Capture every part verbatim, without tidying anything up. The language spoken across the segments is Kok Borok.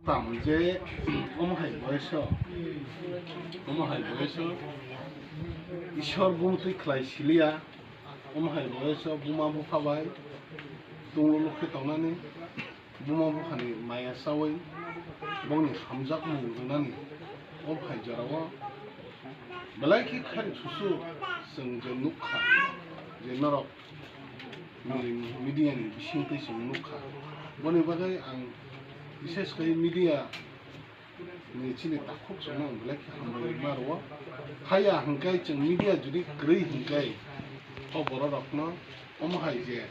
Tam je omo hai boyoso, omo hai boyoso Ishwar bumtwi khlai siliya, omo hai boyoso buma bupha bai tunglo lukhe tongnani, buma buphani maya chawi bongni hamjakmung rwnani, omo hai jorao belai khe khairok susu chwng je nukha je norok media ni bisingtwi chwng nukha. Boni bagwi ang bises khe media ni chini takhuk chwngno ang belai khe hambai ma rwo. Haya hwnkhe chwng media jodi kwrwi hwnkhe o bororokno omo hai je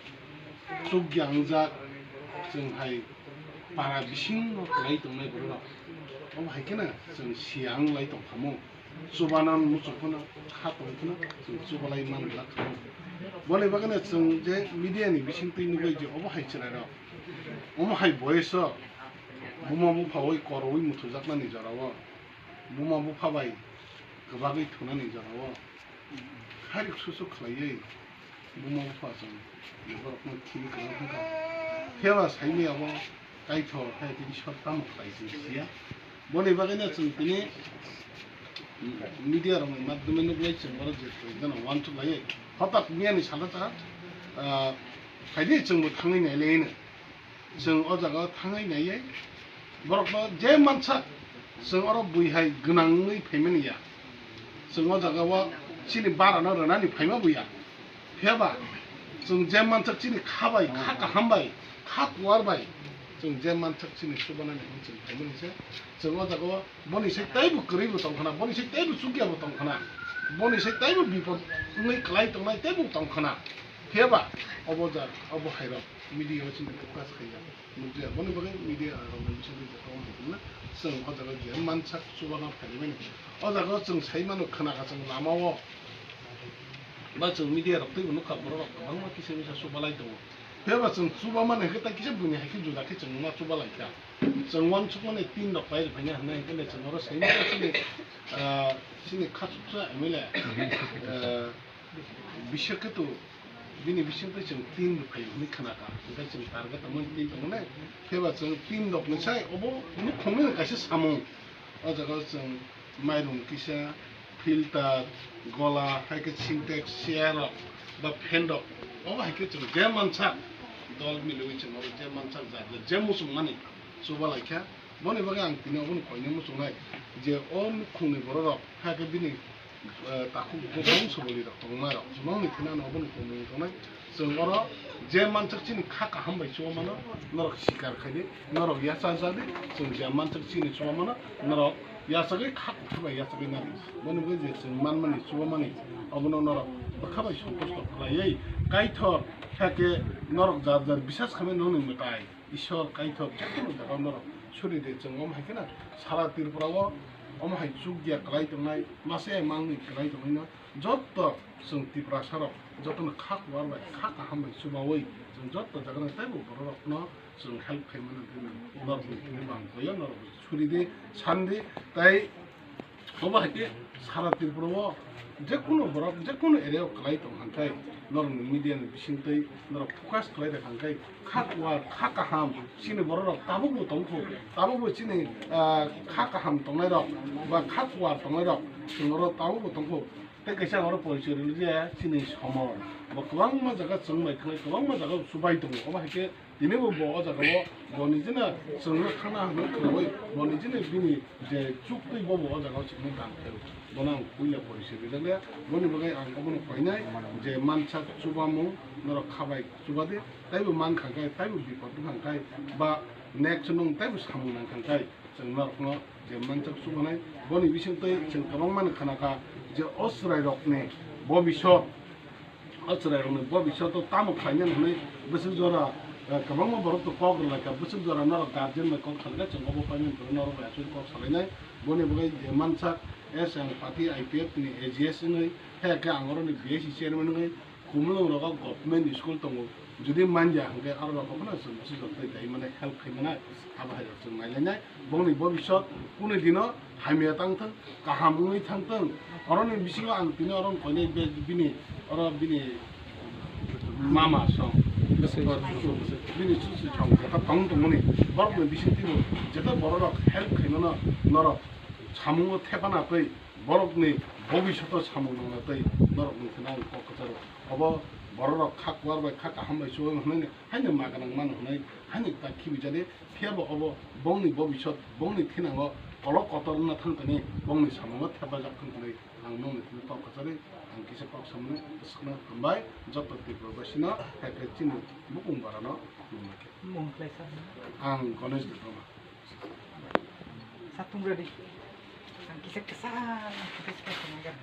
chukya wngjak chwng hai para bisingno kwlai tongnai bororok. Omo hai kheno chwng siya wnglai tongkhamu. Chubana muchung phano kha tong phano chwng chubalai man glak kha. Boni bagwino chwng je media ni bisingtwi nugwi je obo hai chwrairok, omo hai boyoso buma bupha bai koroi muthujaknani jorao, buma bupha bai kwbagwi thunani jorao, khairok susu khlaiwi buma bupha chwng borokno khili kwrwng thangkha. Phiya ba saimaya bo Kaitor hai tini sor tamo khlai chwng siya. Boni bagwino chwng tini media rokni madhyome nuknai chwng borok je koi gana uansuk laiwi. Hotak miyani salo ta, ah, phaidi chwngbo thangwi nailaino. Chwng o jaga o thangwi naiwi borokno je mansak chwng oro bui hai gwnang wngwi phaimani ya. Chwng o jaga o chini barano rwnani phaima buya. Phiya ba chwng je mansak chini kha bai, kha kaham bai, kha kuar bai chwng je mansak chini chubanani hwn chwng phaimani se. Chwng o jaga o boni se teibo kwrwi bo tong khna, boni se teibo chukya bo tong khna, boni se teibo bipod wngwi kwlai tongnai teibo tong khna. Phiya ba obo ja, obo hai rok media o chini focus khaiya. Nukjaya, boni bagwi media rokni bisingtwi je tong hwnna chwng o jaga je mansak chubana phaimani. O jaga o chwng sai mano khna kha chwng lama o ba chwng media rok twibo nukha borok rok kwbangma kisa misa chubalai tongo. Phiya ba chwng chubamani hai khe tai kisa buini hai khe juda khe chwng ma chubalaikha. Chwng uansukmani tin rok pai rwphaina hwnna hwnkhe chwng oro sai mano chini, ah, chini khachuksa M L A, ah, Bisheketu bini bisingtwi chwng tin rwphai hwnwi khna kha, hwnkhe chwng target tongmani tin tongo nai, phiya ba chwng tin rokni sai obo nukhungni kaisa samung. O jaga o chwng mairum kisa, filter, gola, hai khe Sintex, chair rok ba fan rok, obo hai khe chwng je mansak dol miliwi chwng oro je mansak jat je muchungmani chubalai kha. Boni bagwi ang tini obono koinai muchungnai je o nukhungni bororok hai khe bini eh, takhuk bo bongso bwlwi rok tongma rok. Nokni thani ano obono tongmung tongnai. Chwng oro je mansak chini kha kaham bai chuba mano, norok sikar khai di, norok yachajak di, chwng je mansak chini chuba mano, norok yachagwi kha kuthuk bai yachagwi nadi. Boni bagwi je chwng manmani chuba mani, obono norok bwkha bai sontosto khlaiwi Kaitor hakhe norok jar jar bisas khamwi nokni mwtai. Ishwar Kaitor jephuru jaga norok suri de chwng omo hai kheno sara Tripura o omo hai chukya kwlai tongnai, masa ya mangni kwlai tongnaino jotto chwng Tiprasa rok jottono kha kuar bai kha kaham bai chubaui chwng jotto jaga no teibo borok rokno chwng help khai mano hwnwi norok ni thani bang koyo norok suri de san de tai Obo hai khe sara Tripura o je kunu borok, je kunu area o kwlai tong hwn khe norok ni media ni bising twi norok focus khlai rwkha hwn khe kha kuar, kha kaham chini borok rok tabuk bo tong kho, tabuk bo chini, ah, kha kaham tongnai rok ba kha kuar tongnai rok chwng oro tabuk bo tong kho. Tei kaisa ang oro porichoi rwli je chini somor bo kwbangma jaga chwng bai khlai, kwbangma jaga o chubai tongo. Obo hai khe Tini bo, bo o jaga o bo nijino chwngno thangna hwnwi khwlaiwi bo nijino bini je chuktwi bo, bo o jaga o chwngno dan khlaio. Bono ang puila porichoi rijak le, boni bagwi ang obono koinai je mansak chubamung norok kha bai chubadi, taibo mankha khe, taibo bipot wngkha khe, ba next nwng taibo samung nangkha khe, chwng norokno je mansak chubanai, boni bisingtwi chwng kwbangma no khna kha je o chwrairokni bobisot, O chwrairokni bobisyoto tamo khlainani hwnwi bwswk jora, eh, kwbangma borok to kok rwlaikha, bwswk jora norok guardian bai kok salkha, chwng obo paimani phuru norok bai aswk kok salainai. Boni bagwi je mansak S L Pathi I P F ni A G S wngwi, hai khe ang oroni B S C chairman wngwi, Khumulwngrogo government school tongo, jodi manya hwnkhe aro rok phano chwng bwswk jora tei dai mane help khai mano, abo hai rok chwng nailainai. Bongni bobisot kunu dino hamya tang thung, kaham wngwi thang thung. Oroni bisingo ang tini oro koinai be-, bini, oro bini mama song. Bini susu chong jeta tong tongmani borokni bisingtwi bo jeta bororok help khaimano norok samungo thepana twi borokni bobishoto samung nangna twi norokni kheno ang kok kwcharo. Obo bororok kha kwar bai kha kaham bai chuwai hwnwi haino ma gwnang mano hwnwi haino ta khibijadi. Phiya bo obo bongni bobisot bongni thinango kolok kotor wngna thang tani bongni samungo thepajak thang tani. Ang nokni thani kok kwcharwi ang kisa kok samani bwswkno hambai joto Tripura basino, hai khe chini bukung barano khulumnai khe. Mung khlai sa. Ang Ganesh Debbarma. Satung ready. Ang kisa kwchar, kisa kwchar.